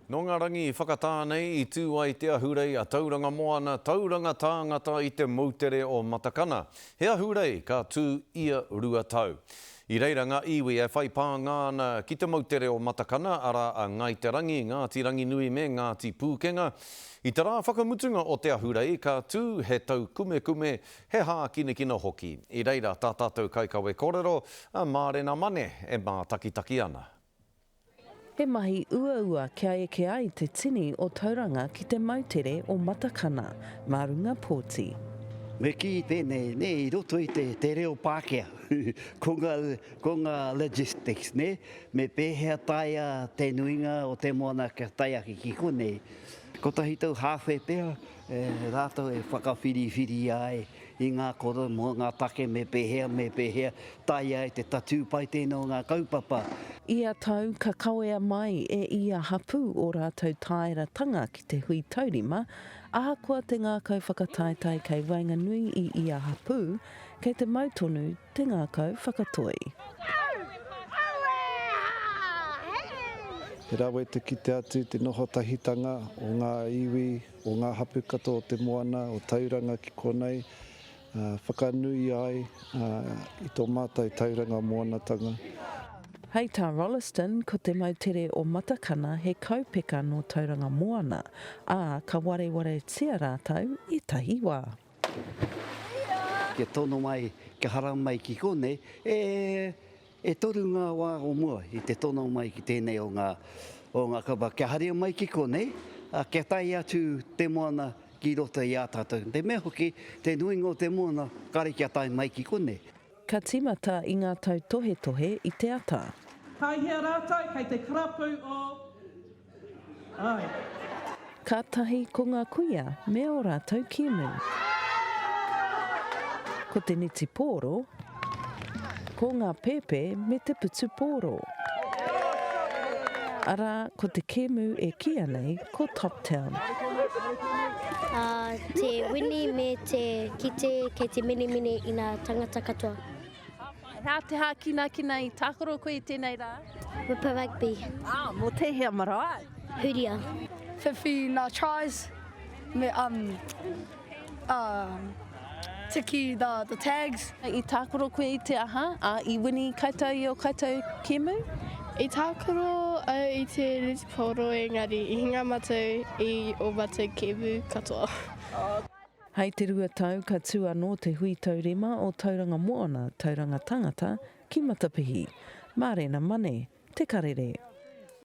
Nō ngā rangi whakatā nei i tū ai te ahurei a Tauranga Moana, Tauranga Tāngata i te moutere o Matakana. He ahurei ka tū ia rua tau. I reira ngā iwi e whai pānga ana ki te moutere o Matakana, arā a Ngāi Te Rangi, Ngāti Ranginui me Ngāti Pūkenga. I te rā whakamutunga o te ahurei ka tū he taukumekume, he hākinakina hoki. I reira tā tātou kaikawe korero, a Mārena Mane e mātakitaki ana. He mahi uaua kia eke ai te tini o Tauranga ki te moutere o Matakana mā runga pōti. Me kī tēnei, nē, i roto i te, te reo Pākehā, ko ngā, ko ngā logistics, nē, me pēhea taea te nuinga o te moana kia tae ake ki konei. Kotahi tau hāwhe pea rātou e whakawhiriwhiri ai i ngā koro mō ngā take me pēhea, me pēhea taea ai te tatū pai tēnā o ngā kaupapa. Ia tau ka kawea mai e ia hapū ō rātou tāeratanga ki te hui taurima, ahakoa te ngākau whakataetae kei waenganui i ia hapū, kei te mau tonu te ngākau whakatoi. He rawe te kite atu te noho tahitanga o ngā iwi, o ngā hapu katoa o te moana, o Tauranga ki konei, whakanui ai i tō mātou Tauranga moanatanga. Hei tā Rolleston, ko te moutere o Matakana he kaupeka nō Tauranga Moana, ā, ka warewaretia rātou ētahi wā. Kia tono mai, kia haramai ki konei, e E toru ngā wā o mua i te tono mai ki tēnei o ngā, o ngā kaupapa kia haria mai ki konei, ā, kia tae atu te moana ki roto i a tātou. Te mea hoki, te nuinga o te moana kāre kia tae mai ki konei. Ka tīmata i ngā tautohetohe i te ata. Kai hea rātou? Kei te karapu o. Āe. Kātahi ko ngā kuia me ō rātou kēmu. Ko te netipōro, ko ngā pēpē me te putupōro. Arā, ko te kēmu e kīia nei ko Top Town. Te wini me te kite kei te menemene i ngā tangata katoa. He te hākinakina i tākaro koe i tēnei rā? Whipper rugby. Ah, mō tēhea marae? Huria. Whiwhi ngā tries me um, um, tiki the, the tags. I tākaro koe i te aha, ā, i wini koutou i ō koutou kēmu? I tākaro au i te netipōro engari i hinga mātou i ō mātou kēmu katoa. Hei te rua tau ka tū anō te hui taurima o Tauranga Moana, Tauranga Tangata ki Matapihi. Mārena Mane, Te Karere.